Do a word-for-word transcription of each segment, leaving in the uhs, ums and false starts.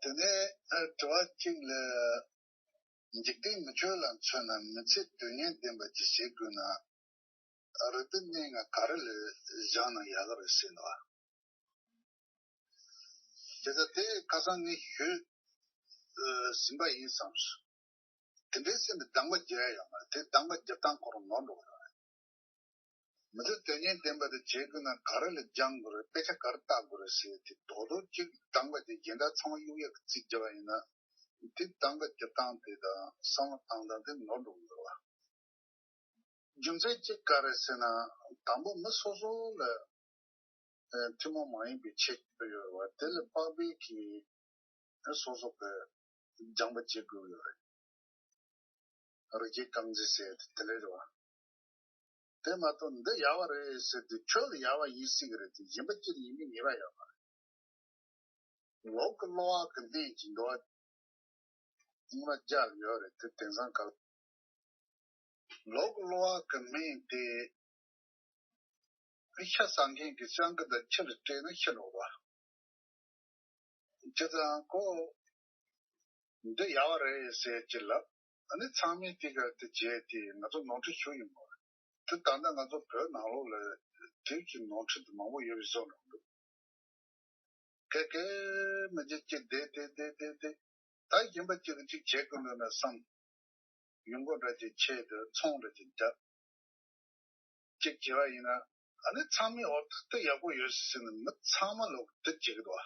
དེ་ནས་དྲི་བ་གཅིག་ལ། འཇིག་རྟེན་མི་ཆོས་ལ་མཚོན་ན་མི་ཚེ་དོན་སྙིང་ལྡན་པ་ཅིག་བྱེད་དགོས་ན། རིག་པའི་གནས་ལྔ་ག་རེ་ལ་སྦྱངས་ན་ཡག་གི་རེད་ཟེར་ནོ། དེ་ལྟ་དེ་ཁ་སང་ངས་ཞུས་ཟིན་པ་ཡིན་བསམས། དེ་འདྲའི་སེམས་ནི་གདམས་པ་རྒྱག་ཡ་ཡོད་མ་རེད། དེ་གདམས་པ་རྒྱག་སྟངས་ཁོ་རང་ནོར་འགྲོ་གི་རེད། མི་ཚེ་དོན་སྙིང་ལྡན་པ་དེ་བྱེད་དགོས་ན་ག་རེ་ལ་སྦྱང་དགོས་རེད། དཔེ་ཆ་ག་རེ་ལྟ་དགོས་རེད་ཟེར་དེ་རྡོག་རྡོག་གཅིག་གདམས་པ་དེ་གཞན་དག་ཚང་མ་གཡུག་ཡག་གི་རྩིས་བརྒྱབ་པ་ཡིན་ན། དེ་གདམས་པ་རྒྱག་སྟངས་དེ་དང་བསམ་བློ་བཏང་སྟངས་དེ་ནོར་འགྲོ་གི་འདུག་བ། རྒྱུ་མཚན་གཅིག་ག་རེ་ཟེར་ན། དང་པོ་མི་སོ་སོ་ལ་ཨེ་ཐུན་མོང་མ་ཡིན་པའི་ཆེད་དུ་ཡོད་རེད་བ། དེ་ལ་དཔག་པའི་གི་ཨེ་སོ་སོ་གི་སྦྱངས་པ་བྱེད་དགོས་ཡོད་རེད། རིག་བྱེད་རྐང་འཛིན་ཟེར་དེ་དེ་ལས་རེད་བ། དེ་མ་གཏོགས་འདི་ཡག་པ་རེད་ཟེར་དུས་ཁྱོད་ལ་ཡག་པ་ཡིན་སྲིད་གི་རེད་དེ་གཞན་པ་སྤྱིར་ཡིན་གི་ངེས་པ་ཡོད་མ་རེད། ལོག་གི་གློ་བ་གི་སྨན་གྱི་འདུག་བ། སྔོན་མ་རྒྱག་ཡོད་རེད་དེ་དེང་སང་ག་ལ། ལོག་གི་གློ་བ་གི་སྨན་དེ་ཤ་ཟ་མཁན་གྱི་སྤྱང་ཀི་དང་ཁྱི་ལ་སྤྲད་ན་ཤི་འགྲོ་བ། བྱས་ཙང་ཁོ་འདི་ཡག་པ་རེད་ཟེར་གྱི་ལབ། ཨ་ནི་ཚང་མས་དེ་ག་དེ་བྱས་ཏེ་ང་ཚོ་ནོར་འཁྲུལ་བྱུང་ཡོད་མ་རེད། དེ་ད་ལྟ་ང་ཚོ་བོད་ནང་ལོགས་ལ་དེ་གི་ནོར་འཁྲུལ་དེ་མང་པོ་ཡོད་པའི་བཟོ་འདྲ་འདུག་ག་གེ་མི་བྱེད་ཀྱི་བསྡད་བསྡད་བསྡད་བསྡད་བསྡད། ད་གཞན་པ་གཅིག་གིས་གཅིག་བྱེད་དགོས་འདུག་ན་བསམ། ཡོང་སྒོ་འདྲ་ཅིག་ཆད་དེ་ཚོང་འདྲ་ཅིག་བརྒྱབ། གཅིག་བྱས་པ་ཡིན་ན། ཨ་ནི་ཚང་མས་འོ་ད་ལྟ་ཡག་པོ་ཡོད་ཟེར་ནས་མི་ཚང་མ་ལོག་འདི་བྱེད་ཀྱི་འདུག་བ།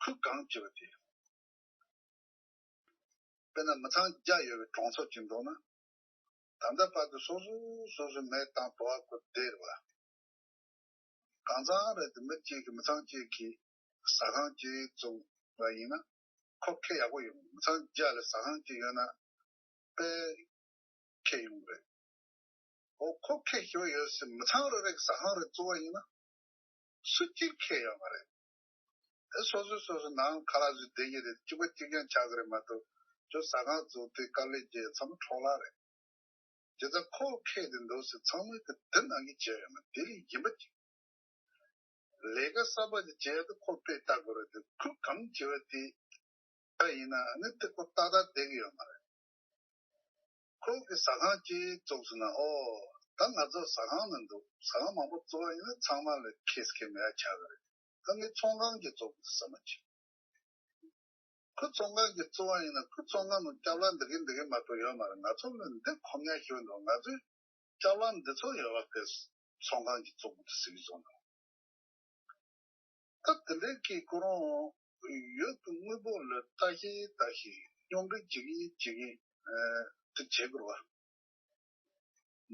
ཁོས་གང་བྱེད་པ་དེ། དཔེར་ན་མི་ཚང་བརྒྱ་ཡོད་པའི་གྲོང་ཚོ་གཅིག་འདུག་ན། ད་ལྟ་བར་དུ་སོ་སོ་སོ་སོའི་མེ་བཏང་དོ་བ་ཁོ་བསྡད་རེད་བ། གང་ཚང་རེད་དེ་མི་གཅིག་གིས་མི་ཚང་གཅིག་གིས་ཟ་ཁང་གཅིག་བཙུགས་པ་ཡིན་ན་ཁོ་ཁེ་ཡག་པོ་ཡོང་། མི་ཚང་བརྒྱ་ལ་ཟ་ཁང་གཅིག་ཡོད་ན་དཔེ་ཁེ་ཡོང་རེད། འོ་ཁོ་ཁེ་ཞོ་ཡོད་ཟེར་མི་ཚང་རེ་རེ་གི་ཟ་ཁང་རེ་བཙུགས་པ་ཡིན་ན་སུ་གཅིག་ཁེ་ཡོད་མ་རེད། ཨེ་སོ་སོས་སོ་སོའི་ནང་ཁ་ལག་བཟོས་བསྡད་ཀྱི་རེད། གཅིག་པ་གཅིག་རྐྱང་ཆགས་ཀྱི་རེད་མ་གཏོགས་ཁྱོད་ཟ་ཁང་བཙུགས་ཏེ་དཀའ་ལས་བརྒྱབ་ཚང་མ་འཕྲོ་བརླག་རེད། དེ་ལྟར་ཁོ་ཁེ་དེ་འདུག་ཟེར་ཚང་མས་དེ་འདི་ནང་གི་བྱས་ཡོད་མ་དེ་ལས་གཞན་པ་ཅིག་ལས་ཀ་གསར་པ་ཅིག་བྱས་ཏེ་ཁོ་དཔེ་ལྟ་དགོས་རེད་དེ་ཁོས་གང་བྱས་པ་དེ་ད་ཡིན་ན་ནི་དེ་ཁོ་ཏག་ཏག་བསྡད་ཀྱི་ཡོད་མ་རེད། ཁོ་གི་ཟ་ཁང་གཅིག་བཙུགས་སོང་ན་ཨོ་ད་ང་ཚོ་ཟ་ཁང་ནང་འདུག་ཟ་ཁང་མང་པོ་བཙུགས་པ་ཡིན་ན་ཚང་མ་ལ་ཁེ་སི་ཁེ་མེད་ཡ་ཆགས་ཀྱི་རེད། ད་ངས་ཚོང་ཁང་གཅིག་བཙུགས་དགོས་བསམ་པ་བྱས། ཁོ་ཚོང་ཁང་གཅིག་བཙུགས་པ་ཡིན་ན་ཁོ་ཚོང་ཁང་ནང་སྐྱབས་ལ་འདི་གི་འདི་གི་མ་གཏོགས་ཡོད་མ་རེད། ང་ཚོ་ལ་འདི་ཁོམ་ཡ་ཞོན་འདུག་ང་ཚོས་སྐྱབས་ལ་འདི་ཚོ་ཡོད་པ་དེ་ཚོང་ཁང་གཅིག་བཙུགས་དགོས་ཟེར་གྱི་བཟོ་འདུག་ད་དེ་འདྲའི་གི་ཁོ་རང་ཡོད་དུ་དངོས་པོ་ལ་ལྟ་ཞིག་ལྟ་ཞིག་སྙོམས་སྒྲིག་བྱེད་ཀྱི་བྱེད་ཀྱི་དེ་བྱེད་དགོས་པ།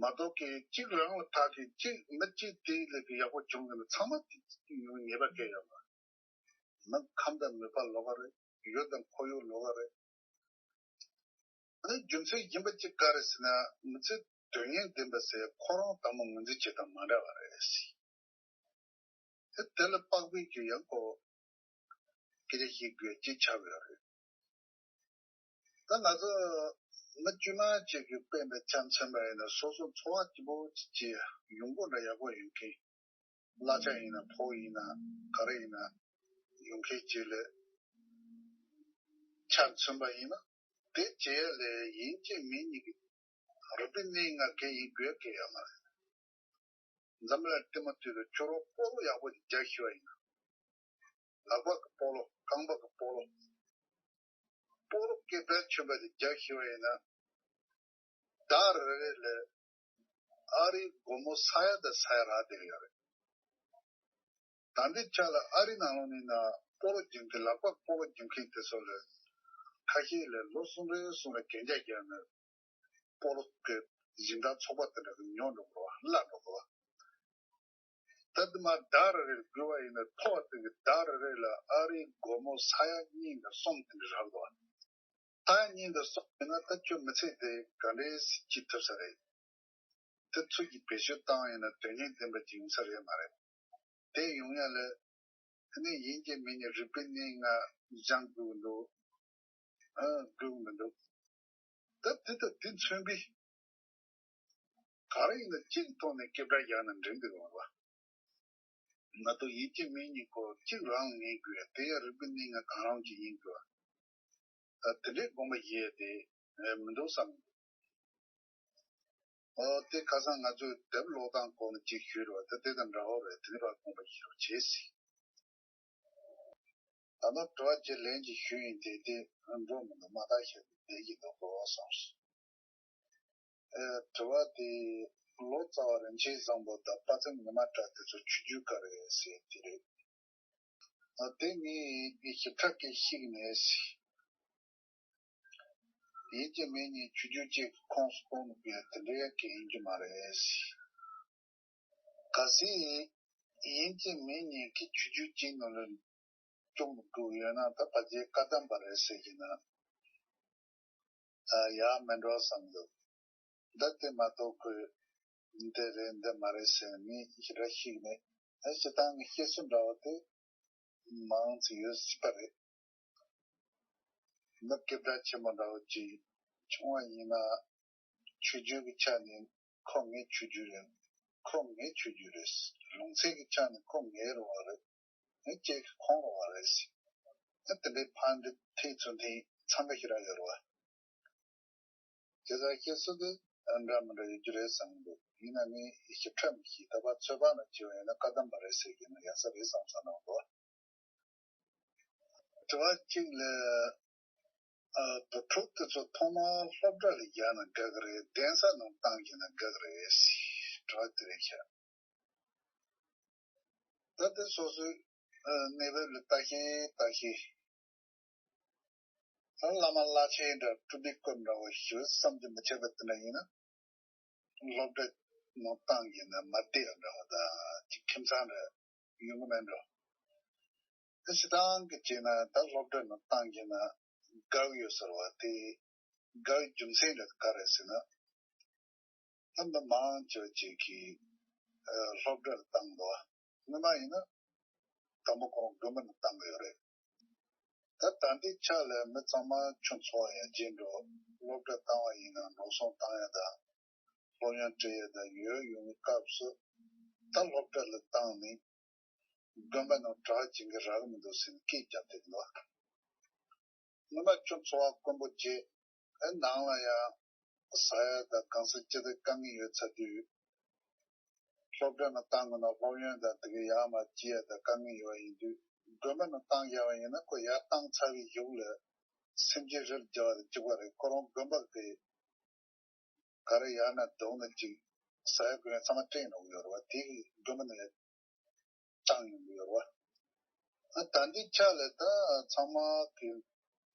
མ་གཏོགས་ཀྱི་གཅིག་རང་ལ་ཐག་གི་གཅིག་མི་གཅིག་དེ་ལས་ཀྱི་ཡག་པོ་བྱུང་གི་ན་ཚང་མ་དེ་ཉེས་པ་སྐྱེལ་ཡོད་པ། མི་ཁམས་དང་མོས་པ་ལོགས་ཀ་རེད། ཡུལ་དང་ཁོར་ཡུག་ལོགས་ཀ་རེད། ཨ་ནི་རྒྱུ་མཚན་གཞན་པ་གཅིག་ག་རེ་ཟེར་ན་མི་ཚེ་དོན་སྙིང་ལྡན་པ་ཟེར་ཁོ་རང་དང་པོ་ངོས་འཛིན་བྱེད་སྟངས་མ་འདྲ་བ་རེད་ཟེར། དེ་དེ་ལ་དཔག་པའི་རྒྱུ་ཡང་ཁོ་སྐད་ཆ་བཤད་དགོས་ཅིག་ཆགས་ཡོད་རེད། ད་ང་ཚོ་མི་དཀྱུས་མ་གཅིག་གིས་སྤེལ་བའི་ཆ་མཚོན་པ་ཡིན་ན་སོ་སོ་འཚོ་བ་སྐྱིད་པོ་ཅིག་བྱེད་ཡོང་སྒོ་འདྲ་ཡག་པོ་ཡོད་མཁན། གླ་ཆ་ཡིན་ན་ཕོགས་ཡིན་ན་ག་རེ་ཡིན་ན་ཡོང་མཁན་ཅིག་ལ་ཆ་མཚོན་པ་ཡིན་ན་དེ་བྱེད་ཡ་ལས་ཡིན་གཅིག་མིན་གཉིས་ཀྱི་རིག་པའི་གནས་ལྔ་གལ་ཡིན་དགོས་གལ་ཡོད་མ་རེད། འཛམ་བུ་གླིང་ལྟད་མོ་དུས་དུ་ཁྱོད་རང་སྤོ་ལོ་ཡག་པོ་ཅིག་རྒྱག་ཤེས་པ་ཡིན་ན། ལག་པ་གི་སྤོ་ལོ་རྐང་པ་གི་སྤོ་ལོ། སྤོ་ལོ་སྐད་གྲགས་ཆོད་པ་ཅིག་རྒྱག་ཤེས་པ་ཡིན་ན། ཟླ་རེ་རེ་ལ་ཨ་རིའི་སྒོར་མོ་ས་ཡ་དང་ས་ཡ་རག་བསྡད་ཡོད་རེད། ད་ལྟའི་ཆ་ལ་ཨ་རི་ནང་ལོགས་ནས་ན་སྤོ་ལོ་རྒྱག་མཁན་ལག་པ་སྤོ་ལོ་རྒྱག་མཁན་དེ་ཚོ་ལ་ཁ་ཤས་ལ་ལོ་གསུམ་རེ་གསུམ་རེ་གན་རྒྱ་བརྒྱབ་ནས་སྤོ་ལོ་གི་སྦྱིན་བདག་ཚོགས་པ་དེ་འདྲ་གི་ཉོ་འགྲོ་དགོས་པ་བརླག་འགྲོ་དགོས་པ། ད་དེ་མ་ཟླ་རེ་རེར་བགོས་པ་ཡིན་ན་ཐོ་བ་དེ་གི་ཟླ་རེ་རེ་ལ་ཨ་རིའི་སྒོར་མོ་ས་ཡ་གཉིས་དང་གསུམ་དེ་འདྲ་རག་འདུག་བ། ས་ཡ་གཉིས་དང་གསུམ་ཡིན་ན་ད་ཁྱོད་མི་ཚེ་དེ་ག་འདྲས་སྐྱིད་ཐུབ་ས་རེད། དེ་ཚོ་གི་བེད་སྤྱོད་བཏང་ཡིན་ན་དོན་སྙིང་ལྡན་པ་ཅིག་ཡོང་ས་རེད་མ་རེད། དེ་ཡོང་ཡ་ལ་དེ་ནས་ཡིན་གཅིག་མིན་གཅིག་རིག་པའི་གནས་ལྔ་སྦྱང་དགོས་འདུག་ཨ་དགོས་མི་འདུག་ད་དེ་དང་དེ་མཚོན་པའི་ག་རེ་ཡིན་ན་གཅིག་ཐོག་ནས་སྐད་གྲགས་རྒྱག་ན་འགྲིག་འདུག་འོང་བ། མ་གཏོགས་ཡིན་གཅིག་མིན་གཉིས་སྐོར་གཅིག་རང་ངེས་དགོས། དེ་ཡང་རིག་པའི་གནས་ལྔ་གང་རུང་གཅིག་ཡིན་དགོས། ཨ། དེ་འདྲའི་དགོངས་པ་བཞེས་ཏེ་མི་འདུག་བསམ། ཨོ། དེ་ཁ་སང་ང་ཚོས་དེབ་ཀློག་སྟངས་སྐོར་ནས་ཅིག་ཞུས་རེད་བ། དེ་དེ་དང་འདྲ་བོ་རེད། དེ་ནས་ཕར་དགོངས་པ་བཞེས་རོགས་བྱེད་ཟེར། ད་ནོར་དྲི་བ་གཅིག་ལན་གཅིག་ཞུས་ཡིན་ཏེ། དེ་འགྲོ་མི་འདུག་མ་བརྟག་ཞིབ་བསྡད་ཀྱི་འདུག་གོ་བསམ་སོང་། ཨེ། དྲི་བ་དེ་ལོ་ཙཱ་བ་རིན་ཆེན་བཟང་པོ་དང་དཔལ་མཚམས་ཉི་མ་གྲགས་དེ་ཚོ་ཆོས་བརྒྱུད་ག་རེ་ཟེར་དེ་རེད། ཨ། དེ་ངས་ཞིབ་ཕྲ་གི་ཤེས་ཀྱི་མེད་ཟེར། ཡིན་གཅིག་མིན་གཉིས་ཆོས་བརྒྱུད་གཅིག་གི་ཁོངས་སུ་གཏོང་ནུས་པའི་དེ་འདྲའི་གི་ཡིན་གྱི་མ་རེད། གལ་སྲིད་ཡིན་གཅིག་མིན་གཉིས་ཀྱི་ཆོས་བརྒྱུད་གཅིག་ནང་ལ་བཅུག་ནས་བསྒྲུགས་ཡོད་ན། ད་ཕལ་ཆེར་བཀའ་གདམས་པ་རེད་ཟེར་གྱི་ན། ཨ། ཡག་མེད་འགྲོ་བསམ་འདུག་ད་དེ་མ་གཏོགས་ཁོས་འདི་རེད་འདི་མ་རེད་ཟེར་ནས་ངས་ཞེ་དྲག་ཤེས་ཀྱི་མེད། ཨ། སྤྱིར་བཏང་གི་བཤད་སྲོལ་འདྲ་བོ་དེ་མང་ཙམ་ཡོད་སྲིད་པ་རེད། ནི་སྐད་གྲགས་ཆེན་པོ་འདྲ་བོ་ཅིག་བྱུང་བ་ཡིན་ན། ཆོས་བརྒྱུད་ཀྱི་ཆ་ནས་ཁོ་ངའི་ཆོས་བརྒྱུད་རེད། ཁོ་ངའི་ཆོས་བརྒྱུད་རེད། ལུང་ཚན་གྱི་ཆ་ནས་ཁོ་ངའི་རེད་བ་རེད། ངའི་ཁྱེད་ཀྱི་ཁོང་རེད་བ་རེད་ཟེར། ཨ། དེ་འདྲའི་ཕར་འདྲི་ཐེངས་ཚུར་འཐེན་འཚང་ཁ་ཞེ་དྲག་ཡོད་རེད་བ། དེ་ཚོ་བཤད་སྲོལ་དེ་འདྲ་མི་འདྲ་ཡོད་རྒྱུ་རེད་བསམ་གྱི་འདུག་ཡིན་ན་ངས་ཞིབ་ཕྲ་མི་ཤེས། ད་ཕར་ཚོད་དཔག་ནང་བྱས་པ་ཡིན་ན་བཀའ་གདམས་པ་རེད་ཟེར་གྱི་ན་ཡག་ས་རེད་བསམ་བསམ་གནང་འདུག་དྲི་བ་གཅིག་ལ། ཨ། བུ་ཕྲུག་དེ་ཚོ་ཐོག་མར་སློབ་གྲྭ་ལ་བཞག་ན་དགའ་གི་རེད། གདན་ས་ནང་བཏང་བཞག་ན་དགའ་གི་རེད་ཟེར། དྲི་བ་དེ་རེད་ཤག་ད་དེ་སོ་སོའི་ཨ་གནས་བབ་ལ་ལྟ་ཤེས་ལྟ་ཤེས། ཨ། བླ་མ་བླ་ཆེན་འདྲ་སྤྲུལ་པའི་སྐུ་འདྲ་བོ་ཞིག་བསམ་གྱིས་མི་ཁྱབ་པ་དེ་འདྲ་ཡིན་ན། སློབ་གྲྭ་ནང་བཏང་གི་ན་མ་བསྡད་ཡ་འདྲ་བ་དང་། ཅིག་ཁྱིམ་ཚང་འདྲ་ཡོང་གི་མེད་འགྲོ། དེ་སྤྱིར་བཏང་གི་བྱས་ན་ད་སློབ་གྲྭ་ནང་བཏང་གི་ན་དགའ་གི་ཡོད་ཟེར་བ་དེ། དགའ་བའི་རྒྱུ་མཚན་འདྲ་ག་རེ་ཟེར་ན། ད་མི་མང་ཆེ་བ་ཅིག་གིས་ཨ་སློབ་གྲྭ་ལ་བཏང་འདུག་སྔོན་མ་ཡིན་ན་དང་པོ་ཁོ་རང་དགོན་པ་ནང་བཏང་གི་ཡོད་རེད། ད་ད་ལྟའི་ཆ་ལ་མི་ཚང་མ་ཁྱུ་ཚོགས་ཡར་རྒྱས་འགྲོ། སློབ་གྲྭ་བཏང་བ་ཡིན་ན་འགྲོ་སོང་བཏང་ཡ་དང་། སློབ་ཡོན་སྤྲད་ཡ་དང་ཡོད་ཡོང་བའི་སྐབས་སུ། ད་སློབ་གྲྭ་ལ་བཏང་ནས་དགོན་པ་ནང་གྲྭ་བ་བྱེད་མཁན་རག་གི་མི་འདུག་ཟེར་ནས་སྐད་རྒྱབ་བསྡད་འདུག་སྔོན་མ་ཁྱུ་ཚོགས་དཀོན་པོ་བྱས། ཨེ། ནང་ལ་ཡང་ཟ་ཡ་དང་གང་ཟག་སྤྱི་ཚོགས་དཀའ་ངལ་ཡོད་ཚར་དུས། སློབ་གྲྭ་ནང་བཏང་དགོས་ན་སློབ་ཡོན་དང་དེ་གའི་ཡར་མར་བྱེད་ཡ་དང་དཀའ་ངལ་ཡོད་པ་ཡིན་དུས། དགོན་པ་ནང་བཏང་བཞག་པ་ཡིན་ན་ཁོ་ཡར་བཏང་ཚར་བའི་གཞུག་ལ་སེམས་ཅན་རིལ་རྒྱག་པ་དང་གཅིག་པ་རེད། ཁོ་རང་དགོན་པ་གི་ག་རེ་ཡར་ན་རྡུང་ན་ཅིག་ཟ་ཡ་གོན་ཡ་ཚང་མ་སྤྲད་འགྲོ་གི་ཡོད་རེད་བ། དེ་གི་དགོན་པ་ནང་ཡར་བཏང་ཡོང་གི་ཡོད་རེད་བ། ཨ། ད་ལྟའི་ཆ་ལ་ད་ཚང་མ་གི་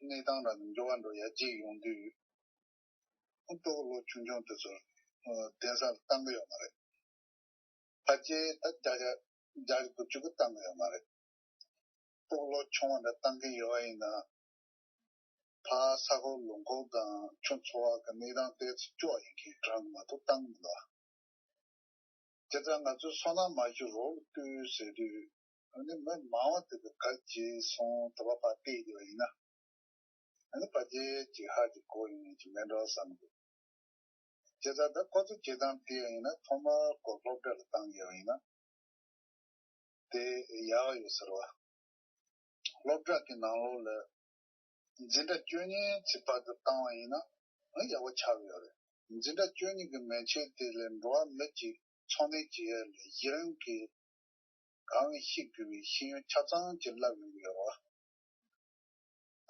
གནས་སྟངས་རང་འགྱུར་བ་འགྲོ་ཡར་རྒྱས་ཡོང་དུས། ཨ། སྤུ་གུ་ལོ་ཆུང་ཆུང་དེ་ཚོ་ཨ་གདན་ས་ལ་བཏང་གི་ཡོད་མ་རེད། ཕལ་ཆེར་ད་བརྒྱ་ཆ་བརྒྱད་ཅུ་དགུ་བཅུ་གི་བཏང་གི་ཡོད་མ་རེད། སྤུ་གུ་ལོ་ཆུང་བ་འདྲ་བཏང་གི་ཡོད་པ་ཡིན་ན། ཕར་ས་ཁུལ་ལུང་ཁུལ་དང་ཁྱུ་ཚོགས་པ་གི་གནས་སྟངས་ཏོག་ཙམ་སྐྱོ་བ་ཡིན་མཁན་གྲངས་མ་གཏོགས་བཏང་མི་འདུག་དེ་ཙང་ང་ཚོས་སོ་ནམ་མ་ཞུ་རོགས་ལྟོས་ཟེར་དུས། ཨ་ནི་མི་མང་བ་དེ་ག་ག་བྱས་སོང་། དེ་བ་ཕར་བལྟས་བསྡད་པ་ཡིན་ན། ཨ་ནི་ཕལ་ཆེར་ཅིག་ཧ་ཅིག་གོ་ཡོང་ཡ་ཅིག་མེད་འགྲོ་བསམ་གི། བྱས་ཙང་ད་ཁོ་ཚོ་བྱེད་སྟངས་དེ་ཡང་ཡིན་ན་ཐོག་མར་ཁོ་སློབ་གྲྭ་ལ་བཏང་ཡོད་ཡིན་ན་དེ་ཡག་ཡོད་ཟེར་བ། སློབ་གྲྭ་གི་ནང་ལོགས་ལ་འཛིན་གྲྭ་བཅུ་གཉིས་ཚེ་བར་དུ་བཏང་བ་ཡིན་ན་ཡག་པོ་ཆགས་ཡོད་རེད། འཛིན་གྲྭ་བཅུ་གཉིས་ཀྱི་མན་ཆད་དེ་ལས་འགྲོ་བ་མི་གཅིག་འཚོ་གནས་བྱེད་ཡ་ལ་གཞི་རིམ་གྱི་གང་ཤེས་དགོས་པའི་ཤེས་ཡོན་ཆ་ཚང་ཅིག་བསླབ་ཡོང་གི་ཡོད་རེད་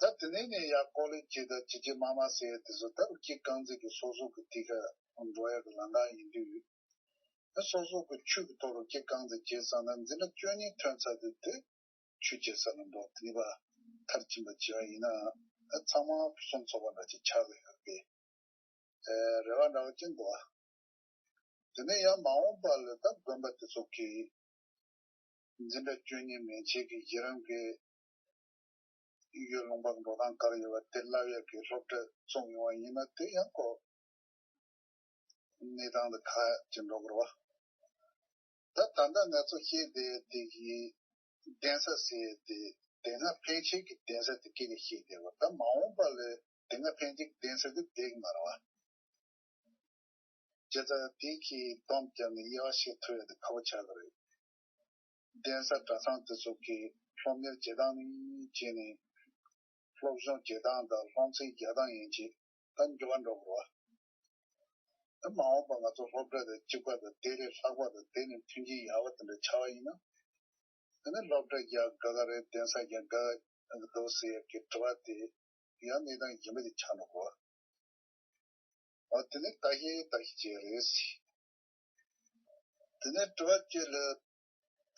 བ། ད་དེ་ནས་ནས་ཡར་ཀོ་ལེ་ཇི་དང་ཅི་ཅི་མ་མ་ཟེར་ཡ་དེ་ཚོ་ད་རུ་སྐྱེ་རྐང་འཛིན་གྱི་སོ་སོ་གི་དེ་ག་འགྲོ་ཡ་གི་ལམ་ཁ་ཡིན་དུས། ད་སོ་སོ་གི་ཆོས་ཀྱི་ཐོག་ལ་སྐྱེ་རྐང་འཛིན་བྱས་ཙང་ན་འཛིན་གྲྭ་བཅུ་གཉིས་ཐོན་ཚར་དུས་དེ་ཆོས་བྱེད་ས་ལ་འགྲོ། དེ་ནས་ཕར་མཐར་ཕྱིན་པ་བྱས་པ་ཡིན་ན་ད་ཚང་མ་ཕུན་སུམ་ཚོགས་པ་འདྲ་ཅིག་ཆགས་ཀྱི་ཡོད་པའི་ཨེ་རེ་བ་འདྲ་བོ་ཅིག་འདུག་དེ་ནས་ཡང་མ་འོངས་པ་ལ་ད་དགོན་པ་དེ་ཚོ་གི་འཛིན་གྲྭ་བཅུ་གཉིས་མན་ཆད་ཀྱི་གཞི་རིམ་གྱི་ཡུལ་ལུང་པ་འགྲོ་སྟངས་ག་རེ་ཡོད་པ་དེ་བསླབ་ཡག་གི་སློབ་གྲྭ་བཙུགས་ཡོང་བ་ཡིན་ན་དེ་ཡང་ཁོ་གནས་སྟངས་དེ་ཁག་ཅིག་འགྲོ་དགོས་རེད་བ། ད་ད་ལྟ་ང་ཚོ་བཤད་བསྡད་དེ་གི་གདན་ས་ཟེར་དེ་དེ་སྔ་ཕན་ཆད་ཀྱི་གདན་ས་དེ་སྐད་ཆ་བཤད་བསྡད་པ། ད་མ་འོངས་པ་ལ་དེ་སྔ་ཕན་ཆད་ཀྱི་གདན་ས་དེ་བསྡད་ཀྱི་མ་རེད་བ། བྱས་ཙང་དེ་གི་སྡོམ་བརྒྱབ་ནས་དབྱེ་བ་ཕྱེ་ཐུབ་ཡ་དེ་ཁག་པོ་ཆགས་ཀྱི་རེད། གདན་ས་གྲྭ་ཚང་དེ་ཚོ་གི་སློབ་གཉེར་བྱེད་སྟངས་ནི་བྱས་ནས་སློབ་སྦྱོང་བྱེད་སྟངས་དང་སློབ་ཚན་རྒྱག་སྟངས་ཡན་ཆད་ད་འགྱུར་བ་འགྲོ་དགོས་པ། ད་མ་འོངས་པ་ང་ཚོ་སློབ་གྲྭ་དེ་གཅིག་པ་དང་དེ་ལས་ལྷག་པ་དང་དེ་ནས་མཐུན་རྐྱེན་ཡག་པ་དེ་འདྲ་ཆགས་པ་ཡིན་ན། དེ་ནས་སློབ་གྲྭ་རྒྱག་དགའ་ག་རེད། གདན་ས་རྒྱག་དགའ་ག་འདུག་ཟེར་ཡག་གི་དྲི་བ་དེ་ཡང་གནས་སྟངས་གཞན་པ་ཅིག་ཆགས་འགྲོ་གོ། འོ་དེ་ནས་བཀྲ་ཤིས་བཀྲ་ཤིས་བྱས་རེད། དེ་ནས་དྲི་བ་གཅིག་ལ་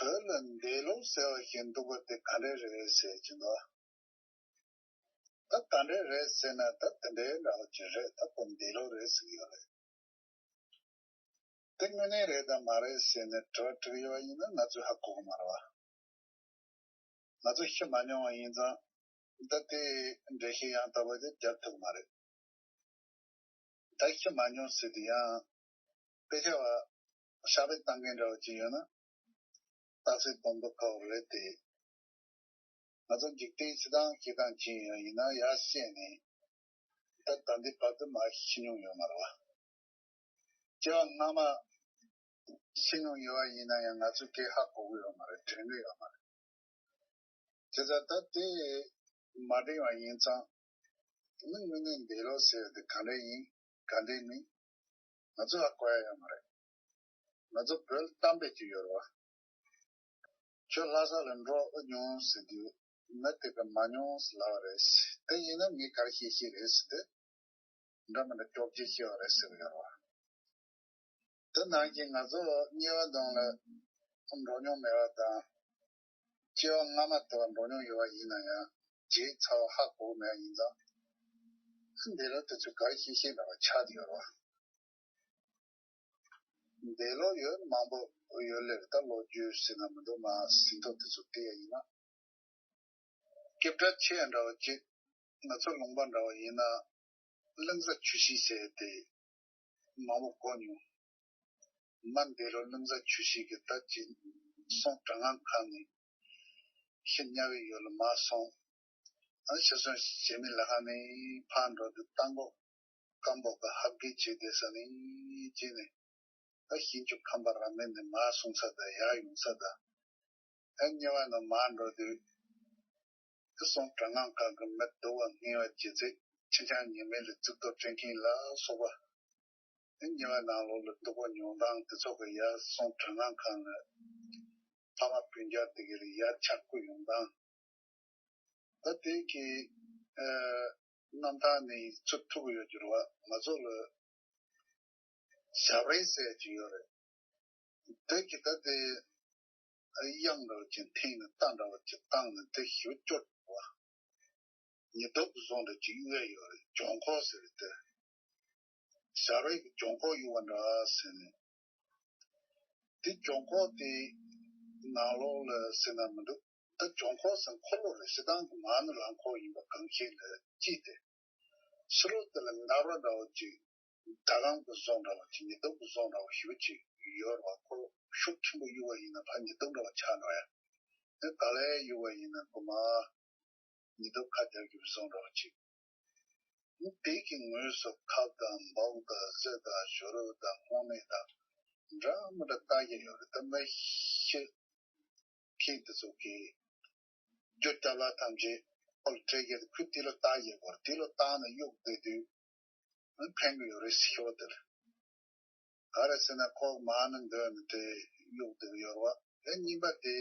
བོད་ལ་འདས་ལོ་ཟེར་བ་ཞིག་འདུག་པ་དེ་ག་འདྲས་རེད་ཟེར་གྱི་འདུག་ད་ག་འདྲས་རེད་ཟེར་ན་ད་དེ་འདྲའི་འདྲ་བ་ཅིག་རེད། ད་ཁོ་འདས་ལོ་རེད་ཟེར་གྱི་ཡོད་རེད། དེ་དངོས་གནས་རེད་དམ་མ་རེད་ཟེར་ནས་དྲི་བ་དྲི་གི་ཡོད་པ་ཡིན་ན་ང་ཚོས་ཧ་གོ་གི་མ་རེད་བ། ང་ཚོ་ཤི་མ་མྱོང་བ་ཡིན་ཙང་ད་ལྟའི་འགྲེལ་བཤད་ཡང་དག་པ་དེ་རྒྱབ་ཐུབ་ཀྱི་མ་རེད། ད་ཤི་མ་མྱོང་ཟེར་དུས་ཡང་དཔེ་ཆ་བ་ཤ་བའི་བཏང་མཁན་འདྲ་བ་ཅིག་ཡོད་ན་རྟགས་གསལ་སྡོང་པོ་ཁ་བ་རེད་དེ། ང་ཚོ་འཇིག་རྟེན་སྤྱི་དང་སྐྱེ་སྟངས་ཅན་ཡང་ཡིན་ན་ཡར་བཤད་ནས་ད་ད་འདི་བར་དུ་མ་ཤི་མྱོང་ཡོད་མ་རེད་བ། སྐྱེ་བ་སྔ་མ་ཤི་མྱོང་ཡོད་པ་ཡིན་ན་ཡང་ང་ཚོས་སྐད་ཧ་གོ་གི་ཡོད་མ་རེད། དྲན་གི་ཡོད་མ་རེད། བྱས་ཙང་ད་དེ་མ་དྲན་པ་ཡིན་ཙང་ནི་དངོས་གནས་འདས་ལོ་ཟེར་དེ་ག་འདྲ་ཡིན་ག་འདྲ་མིན་ང་ཚོ་ཧ་གོ་ཡ་ཡོད་མ་རེད། ང་ཚོ་བོད་གཏམ་དཔེ་ཅིག་ཡོད་རེད་བ། ཁྱོད་ལྷ་ས་ལ་འགྲོ་ཨེ་མྱོང་ཟེར་དུས་མི་དེ་ག་མ་མྱོང་ཟེར་ལབ་པ་རེད། དེ་ཡིན་ན་ངས་ག་རེ་བཤད་ཤེས་རེད་ཟེར་དུས། འདྲ་མི་འདྲ་སྐྱོབ་བྱེད་ཤེས་པ་རེད་ཟེར་གི་ཡོད་རེད་བ། དེ་ནང་བཞིན་ང་ཚོ་དམྱལ་བ་ནང་ལ་འགྲོ་མྱོང་མེད་པ་དང་། སྐྱེ་བ་སྔ་མ་དེ་བ་འགྲོ་མྱོང་ཡོད་པ་ཡིན་ན་ཡང་བརྗེད་ཚར་བ་ཧ་གོ་མེད་པ་ཡིན་ཙང་། འདས་ལོ་དེ་ཚོ་ག་རེ་ཤེས་ཤེས་འདྲ་བ་ཆགས་ཀྱི་ཡོད་རེད་བ། འདས་ལོ་ཡོད་མང་པོ་ཡོད་ལེར་ད་ལོ་རྒྱུས་ཟེར་ན་མི་འདུག་མ་ཟིན་ཐོ་དེ་ཚོ་བལྟས་ཡ་ཡིན་ན། སྐད་གྲགས་ཆེ་འདྲ་བ་ཅིག་ང་ཚོ་ལུང་པ་འདྲ་བ་ཡིན་ན་གླིང་བཟའ་ཆོས་སྲིད་ཟེར་ཏེ་མང་པོ་གོ་མྱོང་། མ་འདས་ལོ་གླིང་བཟའ་ཆོས་སྲིད་ཀྱི་ད་ཅིག་སོང་དྲང་ངང་ཁང་ནས་ཤི་ཉལ་བའི་ཡུལ་ལ་མ་སོང་། ཨ་ཤི་སོང་ཞེ་མི་ལ་ཁ་ནས་ཕར་འགྲོ་དུས་རྟ་མགོ་སྐམ་པོ་ག་ཧབ་གི་བྱས་བསྡད་ས་ནས་བྱས་ནས། ད་ཤིང་ཆུ་ཁམས་པ་ར་མེད་ནས་མར་སོང་ས་དང་ཡར་ཡོང་ས་དང་། ཨ་དམྱལ་བ་ནང་མར་འགྲོ་དུས། ད་སོང་དྲང་ངང་ཁང་གི་མི་སྡུག་པ་ངན་པ་བྱེད་ཚད་ཁྱི་སྤྱང་ཉི་མ་ལ་རྩིབ་ཏོ་སྤྲད་མཁན་ལ་སོགས་པ། ཨ་དམྱལ་བ་ནང་ལོགས་ལ་སྡུག་པ་མྱོང་སྟངས་དེ་ཚོ་གི་ཡར་སོང་དྲང་ངང་ཁང་ལ་ཕ་མ་སྤུན་ཀྱག་དེ་གི་ལ་ཡར་ཆག་སྐུ་ཡོང་སྟངས། ད་དེ་གི་ཨ་རྣམ་ཐར་ནས་ཚུར་ཐུག་གི་ཡོད་རྒྱུ་རེད་བ། ང་ཚོ་ལ་ཞབས་རས་ཟེར་གྱི་ཡོད་རེད། དེ་གི་ད་དེ་གཡང་འདྲ་བ་ཅིག་འཐེན་ནས་རྟ་འདྲ་བ་ཅིག་བཏང་ནས་དེ་ཞུ་སྐྱོར་བ། ཉི་ཟླ་བཟོ་འདྲ་ཅིག་གཡུག་ཡ་ཡོད་རེད། གྱོང་ཁོག་ཟེར་རེད་དེ། ཞབས་རས་ཀྱི་གྱོང་ཁོག་གཡུག་པ་འདྲ་ཟེར་ནས། དེ་གྱོང་ཁོག་དེ་ནང་ལོགས་ལ་ཟེར་ན་མི་འདུག་ད་གྱོང་ཁོག་ཟེར་འཁོར་ལོ་རེད། ཞེ་སྡང་གི་མ་ཎི་ལ་འཁོར་ཡིན་པ་གང་ཤེས་ལ་ཅི་སྟེ། ཕྱི་ལོགས་དེ་ལ་འདར་བ་འདྲ་བོ་ཅིག་ཟླ་གམ་གྱི་བཟོ་འདྲ་བ་ཅིག་ཉི་ཟླ་གི་བཟོ་འདྲ་བ་ཞེ་པོ་ཅིག་ཡོད་རེད་བ། ཁོ་ཤུགས་ཆེན་པོ་གཡུག་པ་ཡིན་ན་ཕར་ཉི་ཟླ་འདྲ་བ་ཆགས་འགྲོ་ཡ། དེ་ག་ལེར་གཡུག་པ་ཡིན་ན་ཁོ་མར་ཉི་ཟླ་ཁ་རྒྱག་རྒྱུ་བཟོ་འདྲ་བ་ཅིག་དེ་གི་ངོས་སུ་ཁབ་དང་འབའ་དང་གཟི་དང་ཞོ་རོ་དང་སྔོ་མེད་དང་འདྲ་མི་འདྲ་བཏགས་ཀྱི་ཡོད་རེད། ད་མི་ཤི་མཁན་དེ་ཚོ་གིས་རྒྱུ་སྐྱབས་ལ་ཐམས་ཅད་ཁོ་ལ་སྤྲད་ཀྱི་རེད། ཁོས་དེ་ལ་བཏགས་ཀྱི་ཡོད་རེད། དེ་ལ་བཏགས་ནས་གཡུག་བསྡད་དུས་ཕན་གྱི་ཡོད་རེད་ཟེར་ཤོག་དེར། ག་རེ་ཟེར་ན་ཁོ་མ་ཎི་འདོན་ནས་དེ་གཡུག་བསྡད་ཀྱི་ཡོད་རེད་བ། དེ་གཉིས་པ་དེ་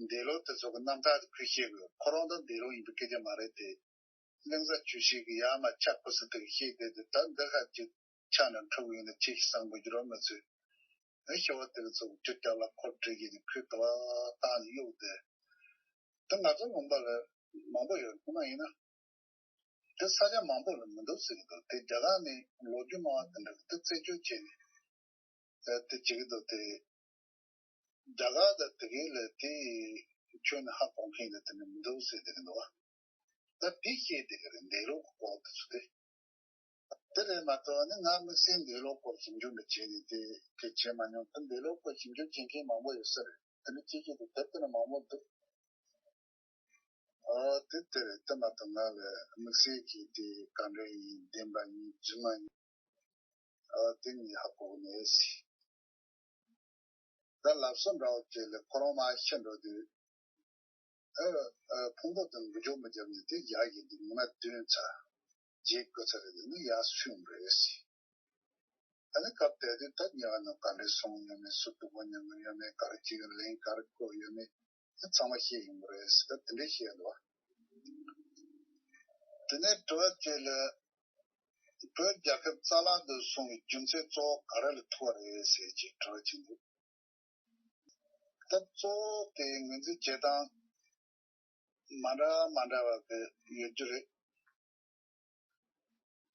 འདས་ལོ་དེ་ཚོ་གི་རྣམ་ཐར་དེ་ཁོས་བཤད་དགོས། ཁོ་རང་ད་འདས་ལོ་ཡིན་པའི་སྐད་ཆ་མ་རེད་དེ། གླིང་བཟའ་ཆོས་སྲིད་ཀྱི་ཡར་མར་ཆག་པོ་སི་ཏི་གི་བཤད་བསྡད་དེ། ད་འདི་ཁ་ཅིག་ཆག་ནས་འཁྲུག་ཡོང་ན་ཅི་ཞིག་བསམ་དགོས་རྒྱུ་རོ་མ་ཚོད། ཨེ་ཤོ་བ་དེ་ཚོ་གི་རྒྱུ་སྐྱབས་ལ་ཁོ་བྲིས་ཀྱི་དེ་ཁོས་དུ་བ་བཏང་ནས་གཡུག་དེ། ད་ང་ཚོ་ལུང་པ་ལ་མང་པོ་ཡོད། ཁོ་ན་ཡིན་ན། དེ་ས་ཆ་མང་པོ་ལ་མི་འདུག་ཟེར་གྱི་འདུག་དེ་རྒྱ་གར་ནས་ལོ་རྒྱུས་སྨྲ་བ་དེ་འདྲ་གི་དེ་རྩད་གཅོད་བྱས་ནས་དེ་བྱེད་ཀྱི་འདུག་དེ་རྒྱ་གར་དང་དེ་གའི་ལ་དེ་ཁྱོན་ནས་ཧ་གོ་མཁན་ལ་དེ་འདྲ་མི་འདུག་ཟེར་བསྡད་ཀྱི་འདུག་ད་དེ་བཤད་བསྡད་ཀྱི་རེད། འདས་ལོ་གི་སྐོར་དེ་ཚོ་དེ། དེ་རེད་མ་གཏོགས་ནི་ང་དམིགས་བསལ་འདས་ལོ་སྐོར་ཞིབ་འཇུག་འདྲ་བྱས་ནས་དེ་གལ་ཆེ་མ་མྱོང་། དེ་འདས་ལོ་སྐོར་ཞིབ་འཇུག་བྱེད་མཁན་མང་པོ་ཡོད་ས་རེད། དེ་ནི་ཅི་ཞིག་དེ་དེབ་དེ་ནི་མང་པོ་འདུག་ཨོ་དེ་དེ་རེད། དེ་མ་གཏོགས་ང་ལ་དམིགས་བསལ་གྱི་དེ་ག་འདྲ་ཡིན། བདེན་པ་ཡིན་རྫུན་མ་ཡིན། ཨོ་དེ་ངས་ཧ་གོ་གི་མེད། ད་ལབ་སོ་འདྲ་བོ་ཅིག་ལ་ཁོ་རང་མར་ཤི་འགྲོ་དུས། ཨ་ཨ་ཕུང་པོ་དེ་འགུལ་སྐྱོད་མ་བརྒྱབ་ནས་དེ་ཡར་ཡིན་དུས་ཉི་མ་བདུན་ཚར། རྗེས་བཀོད་ཚར་རེད། དེ་ནས་ཡར་སོན་རེད་ཟེར། ཨ་ནི་སྐབས་དེ་དུས་ད་ཉེ་བ་ནང་ག་འདྲས་སོང་ཡོད་མེད། སུ་སྡུག་པོ་མྱངས་ཡོད་མེད། ག་རེ་བྱེད་ཀྱི་ལན་ག་རེ་བསྐོར་ཡོད་མེད། ཨ་ཚང་མ་ཤེས་ཡོང་གི་རེད་ཟེར། ད་དེ་འདྲས་བཤད་འདུག་དེ་ནས་དྲི་བ་གཅིག་ལ། བོད་རྒྱལ་ཁབ་རྩ་བརླག་ཏུ་སོང་བའི་རྒྱུ་མཚན་གཙོ་བོ་ག་རེ་ལ་ཐུག་པ་རེད་ཟེར་གྱི་དྲི་བ་གཅིག་འདུག་ད་གཙོ་བོ་དེ་ངོས་འཛིན་བྱེད་སྟངས་མ་འདྲ་མ་འདྲ་བ་དེ་ཡོད་རྒྱུ་རེད།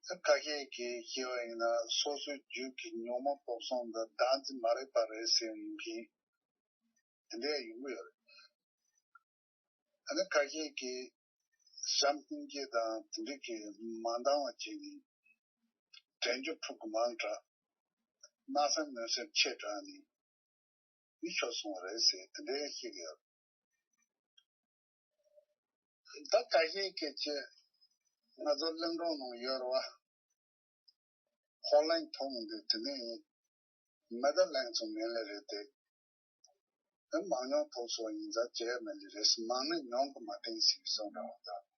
ད་ཁ་ཤས་ཀྱིས་བཤད་པ་ཡིན་ན་སོ་སོའི་རྒྱུད་ཀྱི་ཉོན་མོངས་སྤོབས་གསུམ་དང་བདག་འཛིན་མ་རིག་པ་རེད་ཟེར་མཁན་དེ་འདྲ་ཡོང་གི་ཡོད་རེད། ཨ་ནི་ཁ་ཤས་ཀྱིས་བྱམས་སྙིང་རྗེ་དང་དེ་འདྲ་གི་མ་འདང་བ་བྱས་ནས་དྲན་རྒྱུ་ཕྲུ་གུ་མང་དྲགས། མནར་སེམས་གནོད་སེམས་ཆེ་དྲགས་ནས་མི་ཤོར་སོང་བ་རེད་ཟེར་དེ་འདྲའི་བཤད་ཀྱི་ཡོད། ད་ཁ་ཤས་ཀྱིས་ཅི། ང་ཚོ་གླིང་སྒྲུང་ནང་ཡོད་རེད་བ། ཧོར་གླིང་ཐོག་འདི་དེ་ནས་མི་ད་གླིང་ཚོ་མིན་ལེ་རེད་དེ། ཨ་མང་ཉུང་ཐོག་སོགས་ཡིན་ཙང་བྱས་མེད་ལེ་རེད། མང་ནི་ཉུང་གི་མ་བསྟན་ཟེར་བཟོ་འདྲ་བ་དང་།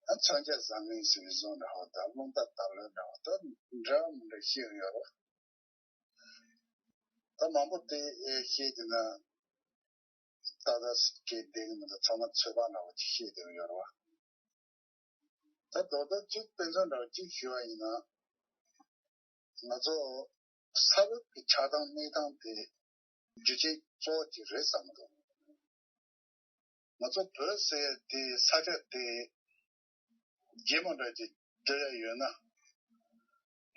ཨ་མཚོན་ཆ་བཟང་ངན་ཟེར་བཟོ་འདྲ་བ་དང་། རླུང་རྟ་དར་ལོ་འདྲ་བ་དང་འདྲ་མི་འདྲ་བཤད་ཡོད་རེད། ད་མང་པོ་དེ་ཨེ་བཤད་དེ་ན། ཏག་ཏག་སྐད་བདེ་གི་མི་འདུག་ཚང་མ་ཚོད་དཔག་འདྲ་བོ་ཅིག་བཤད་བསྡད་ཡོད་རེད་བ། ད་རྡོག་རྡོག་གཅིག་དཔེ་མཚོན་འདྲ་བོ་གཅིག་ཞུ་བ་ཡིན་ན། ང་ཚོ་ས་བབ་ཀྱི་ཆགས་སྟངས་གནས་སྟངས་དེ་རྒྱུ་རྐྱེན་གཙོ་བོ་གཅིག་རེད་བསམ་གི་འདུག་ང་ཚོ་བོད་ཟེར་དེ་ས་ཆ་དེ་རྒྱལ་མོ་འདྲ་ཅིག་སྡོད་ཡ་ཡོད་ན།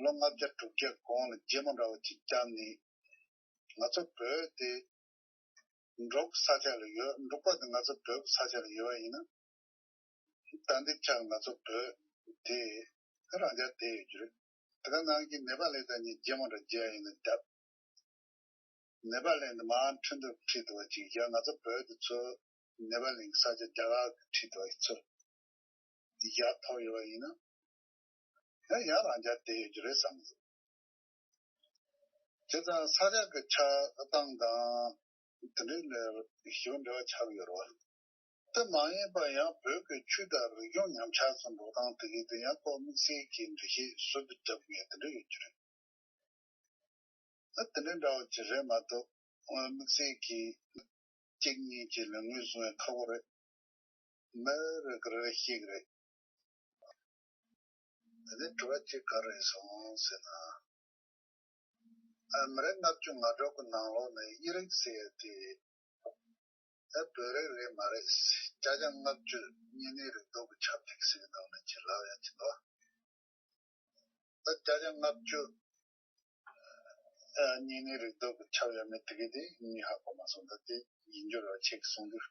ལོ་ལྔ་བརྒྱ་དྲུག་བརྒྱ་གོང་ལ་རྒྱལ་མོ་འདྲ་བོ་ཅིག་བསྐྱབས་ནས། ང་ཚོ་བོད་དེ་འབྲུག་ས་ཆ་ལ་ཡོད། འབྲུག་པ་དེ་ང་ཚོ་བོད་ས་ཆ་ལ་ཡོད་པ་ཡིན་ན། ད་འདི་ཆ་ང་ཚོ་བོད་དེ་རང་འཇགས་བསྡད་ཡོད་རྒྱུ་རེད། དེ་ག་ནང་གི་ནེ་པ་ལི་དང་གཉིས་རྒྱལ་མོ་འདྲ་མཇལ་ཡིན་ན་རྒྱབ། ནེ་པ་ལི་འདི་མར་འཕྲིན་ཐུང་ཁྲིད་འདུག་པ་ཅིག་ཡ། ང་ཚོ་བོད་དེ་ཚོ་ནེ་པ་ལི་གི་ས་ཆ་རྒྱ་གར་གི་ཁྲིད་འདུག་པ་ཚོ་ཡར་ཐོབ་ཡོད་པ་ཡིན་ན། ཡང་ཡང་རང་འཇགས་བསྡད་ཡོད་རྒྱུ་རེད་བསམ་གི་འདུག་བྱས་ཙང་ས་ཆ་གི་ཆགས་སྟངས་དང་དེ་འདྲའི་ལ་ཞེ་པོ་འབྲེལ་བ་ཆགས་ཡོད་རེད་བ། དེ་མ་ཡིན་པ་ཡང་བོད་ཀྱི་ཆོས་དང་རིག་གཞུང་ཉམས་ཆག་སུ་འགྲོ་སྟངས་དེ་གའི་དེ་ཡང་ཁོ་དམིགས་བསལ་གྱི་འགྲེལ་བཤད་ཟུར་དུ་བརྒྱབ་མཁན་དེ་འདྲ་ཡོད་རྒྱུ་རེད། ཨ་དེ་འདྲ་འདྲ་བོ་ཅིག་རེད་མ་གཏོགས། དམིགས་བསལ་གྱི་གཅིག་གཉིས་ཀྱི་ལ་ངོས་བཟུང་བའི་ཁག་པོ་རེད། མི་རེ་ག་རེ་རེ་ཤེས་ཀྱི་རེད། དེ་ནས་དྲི་བ་གཅིག་ག་རེ་སོང་ཟེར་ན། ཨ་མི་རེ་ལྔ་བཅུ་ང་དྲུག་གི་ནང་ལོགས་ནས་དབྱིག་རིགས་ཟེར་ཡ་དེ། ཨ་བོད་རིགས་རེད་མ་རེད། བརྒྱ་ཆ་ལྔ་བཅུ་བརྙན་ལེན་རིག་སྟོབས་ཀྱི་ཆབ་སྲིད་ཟེར་གི་ནང་ནས་ཅིག་ལབ་ཡ་ཅིག་འདུག་ད་བརྒྱ་ཆ་ལྔ་བཅུ་ཨ་བརྙན་ལེན་རིག་སྟོབས་ཀྱི་ཁྱབ་ཡོད་མེད་དེ་གའི་དེ་ངས་ཧ་གོ་མ་སོང་། ད་དེ་ཡིན་རྒྱུ་རེད་བ་ཁྱེད་ཀྱིས་གསུང་དུས།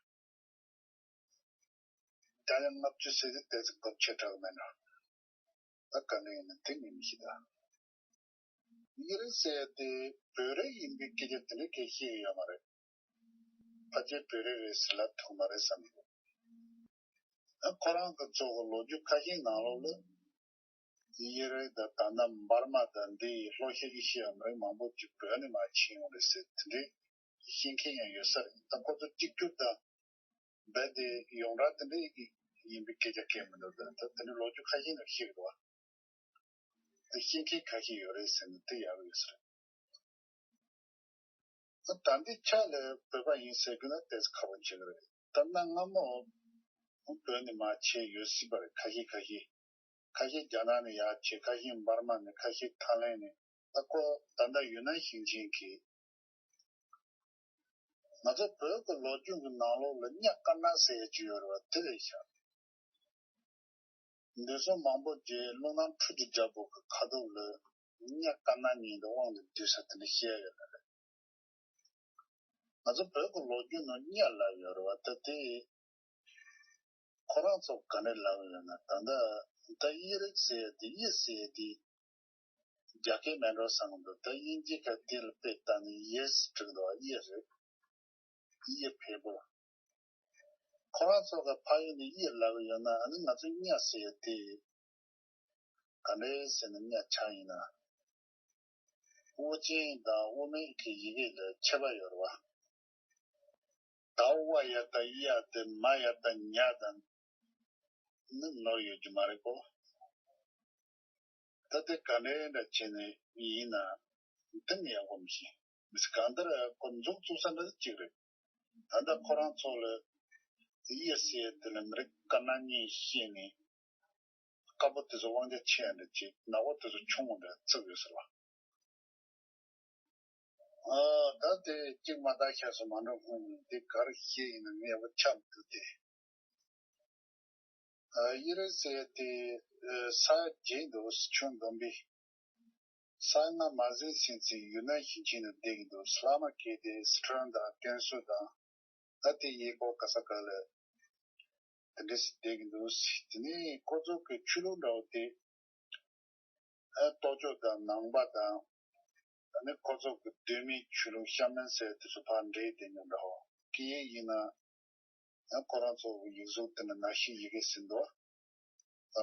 བརྒྱ་ཆ་ལྔ་བཅུ་ཟེར་དུས་དེ་ཚོ་སྟོབས་ཆེ་དྲགས་མེད་ན། ད་ག་འདྲ་ཡིན་ན་དེ་ངས་མི་ཤེས་ད། དབྱིག་རིགས་ཟེར་ཡ་དེ་བོད་རིགས་ཡིན་པའི་སྐད་ཆ་དེ་འདྲ་སྐད་བཤད་ཡོད་མ་རེད། ཕལ་ཆེར་བོད་རིགས་རེད་ཟེར་ལབ་ཐུབ་མ་རེད་བསམ་གི་འདུག་ཁོ་རང་གི་ཚོ་གི་ལོ་རྒྱུས་ཁ་ཤས་ནང་ལོགས་ལ། དབྱིག་རིགས་དང་ད་ལྟ་འབར་མ་དང་འདི་ཡི་ལྷོ་ཤར་གྱི་ཤེས་ཡ་མི་རིགས་མང་པོ་ཅིག་བོད་ནས་མར་ཕྱིན་ཡོང་རེད་ཟེར་དེ་འདྲའི་བཤད་མཁན་ཡང་ཡོད་ས་རེད། ད་ཁོ་ཚོ་གཅིག་གྱུར་དང་རྦད་དེ་ཡོངས་གྲགས་དེ་འདྲའི་ཡིན་པའི་སྐད་ཆ་སྐད་མི་འདུག་ད་དེ་འདྲའི་ལོ་རྒྱུས་ཁ་ཤས་ནས་བཤད་གི་འདུག་བ། དེ་བཤད་མཁན་ཁ་ཤས་ཡོད་རེད་ཟེར་ནས་དེ་ཡག་ཡོད་ས་རེད། ད་ལྟའི་ཆ་ལ་བོད་པ་ཡིན་ཟེར་རྒྱུ་ན་ཏོག་ཙམ་ཁག་པོ་ཆགས་ཀྱི་རེད། ད་གནའ་སྔ་མོ་བོད་ནས་མར་ཕྱིན་ཡོད་སྲིད་པ་རེད། ཁ་ཤས་ཁ་ཤས། ཁ་ཤས་རྒྱ་ནག་ནས་ཡར་ཕྱིན། ཁ་ཤས་འབར་མ་ནས། ཁ་ཤས་ཐའི་ལན་ནས། ད་ཁོ་ད་ལྟ་ཡུན་ནན་ཞིང་ཆེན་གྱི། ང་ཚོ་བོད་ཀྱི་ལོ་རྒྱུས་ཀྱི་ནང་ལོགས་ལ་གཉའ་དཀར་ནག་ཟེར་ཡ་ཅིག་ཡོད་རེད་བ། དེ་ལས་ཤར། འདས་སོང་མང་པོ་རྗེས་ཀླུང་རྣམ་འཕྲུལ་གྱི་རྒྱལ་པོ་གི་ཁ་ཐུག་ལ་གཉའ་དཀར་ནག་གཉིས་འདི་དབང་དུ་བསྡུས་ས་དེ་འདྲ་བཤད་ཡོད་ལ་རེད། ང་ཚོ་བོད་ཀྱི་ལོ་རྒྱུས་ནང་གཉའ་ལབ་ཡོད་རེད་བ། ད་དེ་ཁོ་རང་ཚོ་ག་འདྲ་ལབ་ཡོད་ན། ད་ལྟ་ད་དབྱིག་རིགས་ཟེར་ཡ་དེ་དབྱིག་ཟེར་ཡ་དེ་རྒྱ་སྐད་མེད་འགྲོ་བསམ་གི་འདུག་ད་དབྱིན་ཇི་ཁ་དེ་ལ་དཔེ་བལྟས་ན་ཡེ་སི་བྲིས་འདུག་དབྱིག་རེད། དབྱིག་བལ་པོ། ཁོ་རང་ཚོ་ག་ཕ་ཡུལ་ནས་དབྱིག་ལབ་ཡོད་ན། ཨ་ནི་ང་ཚོ་གཉའ་ཟེར་ཡ་དེ་ག་འདྲ་ཟེར་ན་གཉའ་ཆག་ཡིན་ན། དབུ་ཅན་དང་དབུ་མེད་ཀྱི་ཡི་གེ་ལ་ཁྱད་པར་ཡོད་རེད་བ། ད་ཝ་ཡ་བཏགས་ཡ་དེ་མ་ཡ་བཏགས་ཉ་དང་ནི་ནོར་ཡོད་རྒྱུ་མ་རེད་གོ། ད་དེ་ག་འདྲའི་འདྲ་བྱས་ནས་ཡིན་ན་དེ་ནི་ཡག་པོ་མི་ཤེས། མི་ཤེས་གང་ལྟར་ཁོ་མཛུབ་བཙུགས་ས་འདྲ་གཅིག་རེད། ད་ལྟ་ཁོ་རང་ཚོ་ལ་ཡེ་སི་ཡེ་དེ་ལ་མི་རིགས་དཀར་ནག་གཉིས་ཤེས་ནས་དཀར་པོ་དེ་ཚོ་དབང་ཆ་ཆེ་ཡ་འདྲ་བྱས། ནག་པོ་དེ་ཚོ་ཆུང་བ་འདྲ་བརྩི་དགོས་ཟེར་བ། ཨ། ད་དེ་གཅིག་མ་བརྟགས་ཤག་སོ་མ་འགྲོ་སྔོན་ནས་འདི་ག་རེ་བཤད་ཡིན་ན་ངས་ཡག་པོ་ཆགས་མི་འདུག་སྟེ། ཨ། ཡེ་རེ་ཟེར་དེ་ས་རྗེས་འདུག་ཆུ་འདོམ་པའི་ས་ང་མ་ཟིན་ཟིན་ཚེ་ཡུན་ནན་ཞིང་ཆེན་ནས་བསྡད་ཀྱི་འདུག་ལྷག་མ་གལ་ཏེ་སི་ཁྲོན་དང་ཀན་སུའུ་དང་ད་དེ་ཡེ་ཀོ་ག་ས་ག་ལ་དེ་འདྲས་བསྡད་ཀྱི་འདུག་དེ་ནས་ཁོ་ཚོ་གི་ཆོས་ལུགས་འདྲ་བོ་དེ། ཨ། ལྟོ་ཅོག་དང་ནང་པ་དང་། ཨ་ནི་ཁོ་ཚོ་གི་གདོད་མའི་ཆོས་ལུགས་ཤ་མན་ཟེར་དེ་ཚོ་ཕར་འདྲེས་བསྡད་མྱོང་འདྲ་བོ་སྐད་ཡིག་ཡིན་ན། ཨ། ཁོ་རང་ཚོ་གི་ཡིག་གཟུགས་དེ་ནི་ནག་ཤིང་ཡི་གེ་ཟིན་འདུག་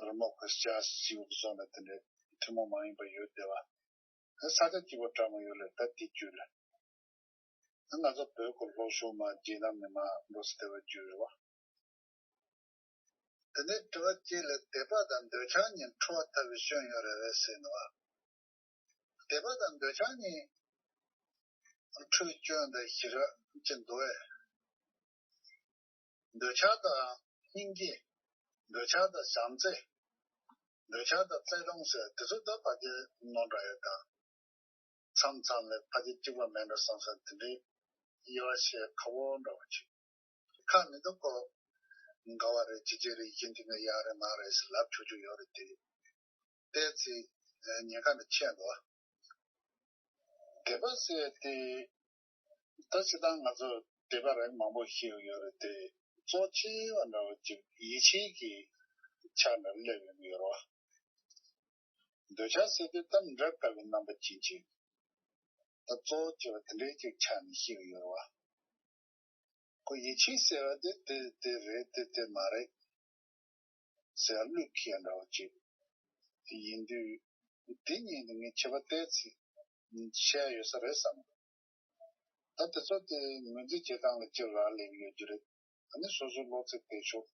རི་མོ་གི་སྐྱ་སེར་པོ་བཟོ་ན་དེ་འདྲའི་ཐུན་མོང་མ་ཡིན་པ་ཡོད་བསྡད་པ། ཨ། ས་ཆ་གཅིག་པ་འདྲ་མོ་ཡོད་ལ་ད་དེ་བརྒྱུད་ལ། ང་ཚོ་བོད་ཀྱི་ལྷོ་ཕྱོགས་མ་རྗེས་གནང་མི་མ་འགྲོ་སྲིད་བསྡད་པ་བརྒྱུད་རེད་བ། དེ་ནས་དྲི་བ་གཅིག་ལ་སྡེ་པ་དང་འདོད་ཆགས་གཉིས་འཁྲུལ་བ་ལྟ་བུའི་སྐྱོན་ཡོད་རེད་པས་ཟེར་ནོ། སྡེ་པ་དང་འདོད་ཆགས་གཉིས་འཁྲུལ་སྐྱོན་དང་ཞི་རགས་ཅི་འདུག་པས། འདོད་ཆགས་དང་སྙིང་རྗེ། འདོད་ཆགས་དང་བྱམས་བརྩེ། འདོད་ཆགས་དང་བརྩེ་དུང་ཟེར་དེ་ཚོ་ད་ཕལ་ཆེར་ནོར་འདྲ་ཡོད་ད། མཚམས་མཚམས་ལ་ཕལ་ཆེར་གཅིག་པ་མེད་འགྲོ་བསམ་བསམ་དེ་འདྲའི་དབྱེ་བ་ཕྱེ་ཁག་པོ་འདྲ་བོ་ཅིག་ཁག་མི་འདུག་གོ། འགལ་བ་རེད་ཇི་བྱེད་རེད་ཡིན་དེ་ནས་ཡག་རེད་མ་རེད་ཟེར་ལབ་ཆོག་ཆོག་ཡོད་རེད་དེ། བལྟས་ཚེ་ཉེན་ཁ་འདི་ཆེ་འདུག་སྡེ་པ་ཟེར་དེ་ད་སྤྱིར་བཏང་ང་ཚོ་སྡེ་པ་རིགས་མང་པོ་ཤེས་ཡོད་རེད་དེ། གཙོ་ཆེ་བ་འདྲ་བོ་ཅིག་ཡིད་ཆེས་ཀྱི་ཆ་འདྲ་སླེབས་ཡོང་གི་ཡོད་རེད་བ། འདོད་ཆགས་ཟེར་དུས་ད་འདྲ་དཀའ་བའི་རྣམ་པ་ཅན་ཅིག་ད་གཙོ་བོ་ཅིག་ལ་དེ་འདྲའི་ཅིག་ཆགས་ནས་ཤི་གི་ཡོད་རེད་བ། ཁོ་ཡིད་ཆེས་ཟེར་བ་དེ་དེ་དེ་རེད་དེ་དེ་མ་རེད་ཟེར་བ་བློས་འཁེལ་འདྲ་བ་ཅིག་ཡིན་དུས། དེ་གཉིས་དེ་ངས་ཁྱད་པར་བལྟས་ཚེ་བཤད་ཡ་ཡོད་ས་རེད་བསམ། ད་དེ་ཚོ་དེ་ངོས་འཛིན་བྱེད་སྟངས་ལ་ཅིག་རག་ལས་ཀྱི་ཡོད་རྒྱུ་རེད། ཨ་ནི་སོ་སོའི་བློ་ཚིག་དེ་ཆོག་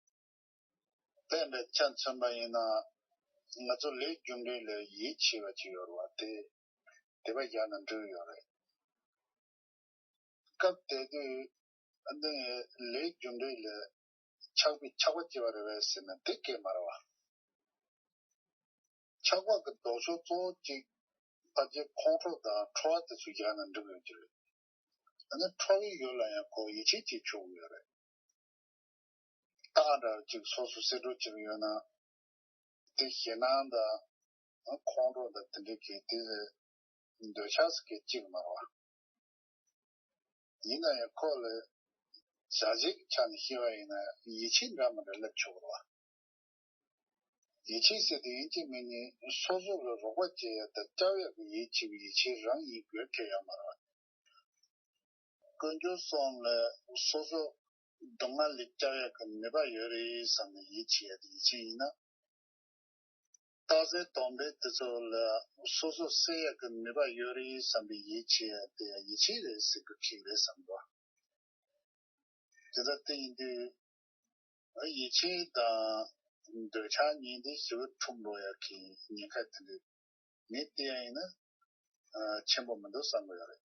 དཔེ་འདྲ་ཆ་མཚོན་པ་ཡིན་ན། ང་ཚོ་ལས་རྒྱུ་འབྲས་ལ་ཡིད་ཆེས་པ་ཅིག་ཡོད་རེད་བ། དེ་དེ་བས་ཡག་ན་འགྲིག་ཡོད་རེད། སྐབས་དེ་དུས་ཨ་ནི་ལས་རྒྱུ་འབྲས་ལ་ཆགས་པའི་ཆགས་པ་སྐྱེ་བ་རེད་བས་ཟེར་ན་དེ་སྐྱེ་མ་རེད་བ། ཆགས་པ་གི་ལྡོག་ཕྱོགས་གཙོ་བོ་གཅིག་ཕལ་ཆེར་ཁོང་ཁྲོ་དང་ཁྲོ་བ་དེ་ཚོ་ཡལ་ན་འགྲིག་ཡོད་ཀྱི་རེད། ཨ་ནི་ཁྲོ་བའི་ཡུལ་ལ་ཡང་ཁོ་ཡིད་ཆེས་བྱེད་ཆོག་གི་ཡོད་རེད། རྟགས་འདྲ་ཅིག་སོ་སོ་གསེད་བཀྲོལ་བྱེད་ཀྱི་ཡོད་ན། དེ་ཞེད་སྣང་དང་ཁོང་ཁྲོ་དང་དེ་འདྲའི་གི་དེ་འདོད་ཆགས་སུ་གི་གཅིག་མ་རེད་བ། ཡིན་ན་ཡང་ཁོ་ལ་བྱ་བྱེད་ཀྱི་ཆ་ནས་བཤད་པ་ཡིན་ན་ཡིད་ཆེས་འདྲ་མི་འདྲ་སླེབས་ཆོག་གི་རེད་བ། ཡིད་ཆེས་ཟེར་དུས་ཡིན་གཅིག་མིན་གཉིས་སོ་སོ་ལ་རོགས་པ་བྱེད་ཡ་དང་སྐྱབས་ཡ་གི་ཡིད་ཆེས་པའི་ཡིད་ཆེས་རང་ཡིན་དགོས་ཁེལ་ཡོད་མ་རེད་བ། དཀོན་མཆོག་གསུམ་ལ་སོ་སོ་སྡུག་བསྔལ་ལས་སྐྱབས་ཡ་གི་ནུས་པ་ཡོད་རེད་བསམ་ནས་ཡིད་ཆེས་ཡ་དེ་ཡིད་ཆེས་ཡིན་ན། རྟགས་གསལ་སྡོམ་པས་དེ་ཚོ་ལ་སོ་སོ་གསད་ཡ་གི་ནུས་པ་ཡོད་རེད་བསམ་པའི་ཡིད་ཆེས་ཡ་དེ་ཡིད་ཆེས་རེད་ཟེར་དགོས་ཀྱི་རེད་བསམ་གོ། དེ་ལྟར་དེ་ཡིན་དུས་ཡིད་ཆེས་དང་འདོད་ཆགས་གཉིས་དེ་ཞི་བར་འཁྲུག་འགྲོ་ཡ་གི་ཉེན་ཁ་དེ་འདྲ་མེད་དེ་ཡ་ཡིན་ན་ཆེན་པོ་མི་འདུག་བསམ་གི་ཡོད་རེད།